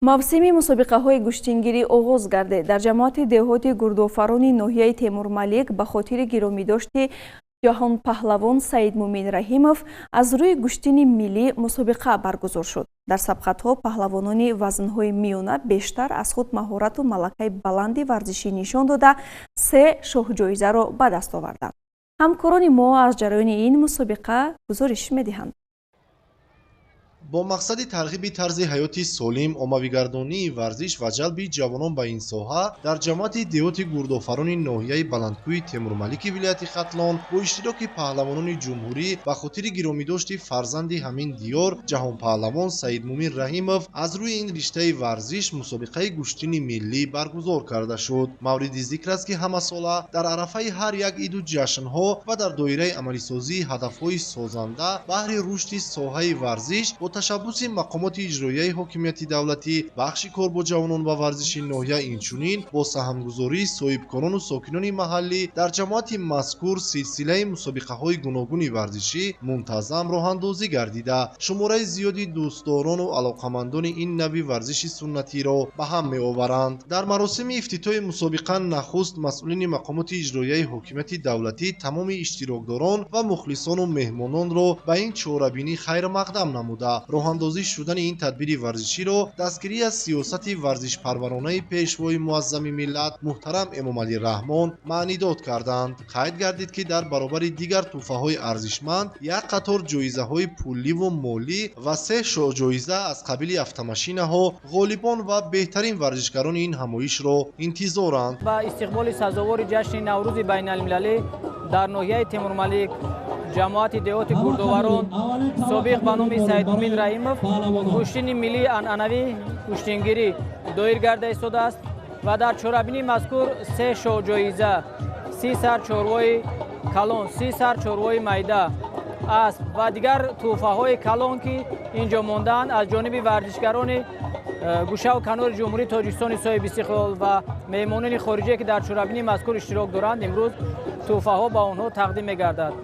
Мавсими мусобиқаҳои гӯштингирӣ оғоз гардид. Дар ҷамоати деҳоти Гурдофарони ноҳияи Темурмалик ба хотири гиромидошти ҷаҳонпаҳлавон Саидмумин Раҳимов аз рӯи гӯштини миллӣ мусобиқа баргузор шуд. Дар сабқатҳо паҳлавонони вазнҳои миёна бештар аз худ маҳорату малакаи баланди варзишӣ нишон дода, се шоҳҷоизаро ба даст оварданд. Ҳамкорони мо аз ҷараёни ин мусобиқа гузориш медиҳанд. Бо мақсади тарғиби тарзи ҳаёти солим, оммавигардонии варзиш ва ҷалби ҷавонон ба ин соҳа, дар ҷамоати деҳоти Гурдофарони ноҳияи Баландкӯҳи Темурмалики вилояти Хатлон бо иштироки паҳлавонони ҷумҳурӣ ба хотири гиромидошти фарзанди ҳамин диёр, ҷаҳонпаҳлавон Саидмумин Раҳимов, аз рӯи ин риштаи варзиш мусобиқаи гӯштини миллӣ баргузор карда шуд. Мавриди зикр аст, ки ҳамасола дар арафаи ҳар як иду ҷашнҳо ва дар доираи амалисозии ҳадафҳои созанда баҳри рушди соҳаи варзиш бо ташаббуси мақомоти иҷроияи ҳокимияти давлатӣ, бахши кор бо ҷавонон ва варзиши ноҳия, инчунин бо саҳмгузории соҳибкорону сокинони маҳаллӣ дар ҷамоати мазкур силсилаи мусобиқаҳои гуногуни варзишӣ мунтазам роҳандозӣ гардида, шумораи зиёди дӯстдорону алоқамандони ин навъи варзиши суннатиро ба ҳам меоваранд. Дар маросими ифтитоҳи мусобиқа нахуст масъулини мақомоти иҷроияи ҳокимияти давлатӣ тамоми иштирокдорон ва мухлисону меҳмононро ба ин чорабинӣ хайрмақдам намуда, роҳандозӣ шудани ин тадбири варзиширо дастгирӣ аз сиёсати варзишпарваронаи Пешвои муаззами миллат муҳтарам Эмомалӣ Раҳмон маънидод карданд. Қайд гардид, ки дар баробари дигар тӯҳфаҳои арзишманд, як қатор ҷоизаҳои пулливу молӣ ва се шоҳҷоиза аз қабили автомашинаҳо ғолибон ва беҳтарин варзишгарони ин ҳамоишро интизоранд. Ба истиқболи сазовори ҷашни Наврӯзи байналмилалӣ дар ноҳияи Темурмалик, ҷамоати деҳоти Гурдоварон, собиқ ба номи Саидмумин Раҳимов, гӯштини миллии анъанавӣ гӯштингирӣ доир гарда истодааст ва дар чорабинии мазкур се шоҳҷоиза, 30 сар чорвои калон, 30 сар чорвои майда, асп ва дигар тӯҳфаҳои калон, ки ин ҷо мондаанд, аз ҷониби варзишгарони гӯшаву канори Ҷумҳурии Тоҷикистони соҳибистиқлол ва меҳмонони хориҷие, ки дар чорабинии мазкур иштирок доранд, имрӯз тӯҳфаҳо ба онҳо тақдим мегардад.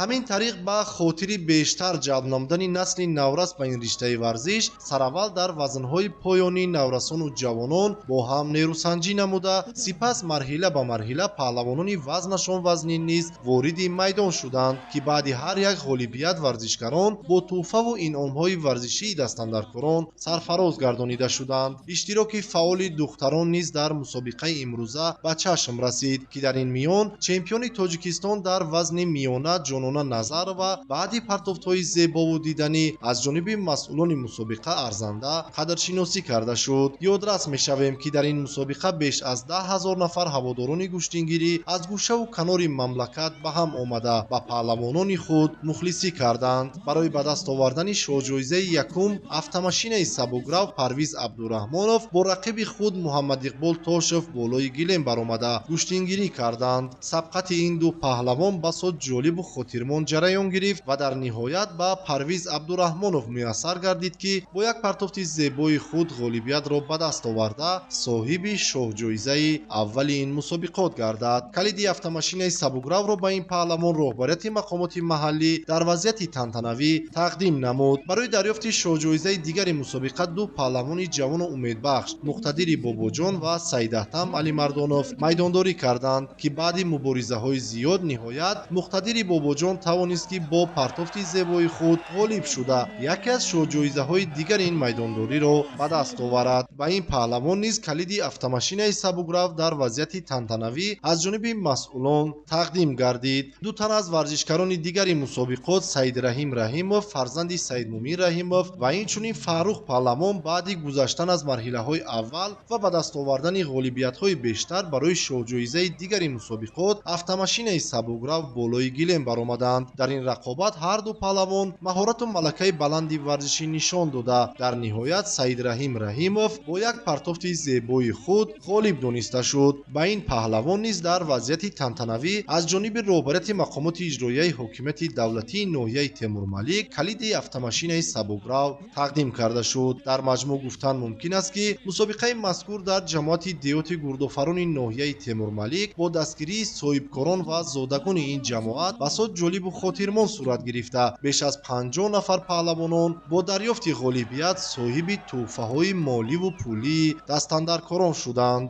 Ҳамин тариқ, ба хотири бештар ҷалб намудани насли наврас ба ин риштаи варзиш, сараввал дар вазнҳои поёнӣ наврасону ҷавонон бо ҳам нерӯсанҷӣ намуда, сипас марҳила ба марҳила паҳлавонони вазнашон вазнин низ вориди майдон шуданд, ки баъди ҳар як ғолибият варзишгарон бо тӯҳфаву инъомҳои варзишии дастандаркорон сарфароз гардонида шуданд. Иштироки фаъоли духтарон низ дар мусобиқаи имрӯза ба чашм расид, ки дар ин миён чемпиони Тоҷикистон дар вазни миёна Ҷонона Назарова баъди партофтҳои зебову диданӣ аз ҷониби масъулони мусобиқа арзанда қадршиносӣ карда шуд. Ёдрас мешавем, ки дар ин мусобиқа беш аз 10 000 нафар ҳаводорони гӯштингирӣ аз гӯшаву канори мамлакат ба ҳам омада, ба паҳлавонони худ мухлисӣ карданд. Барои ба даст овардани шоҳҷоизаи якум, автомашинаи сабукрав, Парвиз Абдураҳмонов бо рақиби худ Муҳаммадиқбол Тошев болои гилем баромада, гӯштингирӣ карданд. Сабқати ин ду паҳлавон басо ҷолибу хотирмон ҷараён гирифт ва дар ниҳоят ба Парвиз Абдураҳмонов муяссар гардид, ки бо як партофти зебои худ ғолибиятро ба даст оварда, соҳиби шоҳҷоизаи аввали ин мусобиқот гардад. Калиди автомашинаи сабукравро ба ин паҳлавон роҳбарияти мақомоти маҳаллӣ дар вазъияти тантанавӣ тақдим намуд. Барои дарёфти шоҳҷоизаи дигари мусобиқа ду паҳлавони ҷавону умедбахш, Муқтадири Бобоҷон ва Саидаҳтам Алимардонов, майдондорӣ карданд, ки баъди муборизаҳои зиёд ниҳоят Муқтадири Бобоҷон тавонист, ки бо партофти зебои худ ғолиб шуда, яке аз шоҳҷоизаҳои дигари ин майдондориро ба даст оварад. Ба ин паҳлавон низ калиди автомашинаи сабукрав дар вазъияти тантанавӣ аз ҷониби масъулон тақдим гардид. Ду тан аз варзишгарони дигари мусобиқот, Саидраҳим Раҳимов, фарзанди Саидмумин Раҳимов, ва инчунин Фаррух паҳлавон, баъди гузаштан аз марҳилаҳои аввал ва ба даст овардани ғолибиятҳои бештар барои шоҳҷоизаи дигари мусобиқот, автомашинаи сабукрав, болои гилем баромаданд. Дар ин рақобат ҳар ду паҳлавон маҳорату малакаи баланди варзишӣ нишон дода, дар ниҳоят Саидраҳим Раҳимов бо як партофти зебои худ ғолиб дониста шуд. Ба ин паҳлавон низ дар вазъияти тантанавӣ аз ҷониби роҳбарияти мақомоти иҷроияи ҳокимияти давлатии ноҳияи Темурмалик калиди автомашинаи сабукрав тақдим карда шуд. Дар маҷмӯъ гуфтан мумкин аст, ки мусобиқаи мазкур дар ҷамоати деҳоти Гурдофарони ноҳияи Темурмалик бо дастгирии соҳибкорон ва зодагони ин ҷамоат басо ҷолибу хотирмон сурат гирифта, беш аз 50 нафар паҳлавонон бо дарёфти ғолибият соҳиби тӯҳфаҳои моливу пулии дастандаркорон шуданд.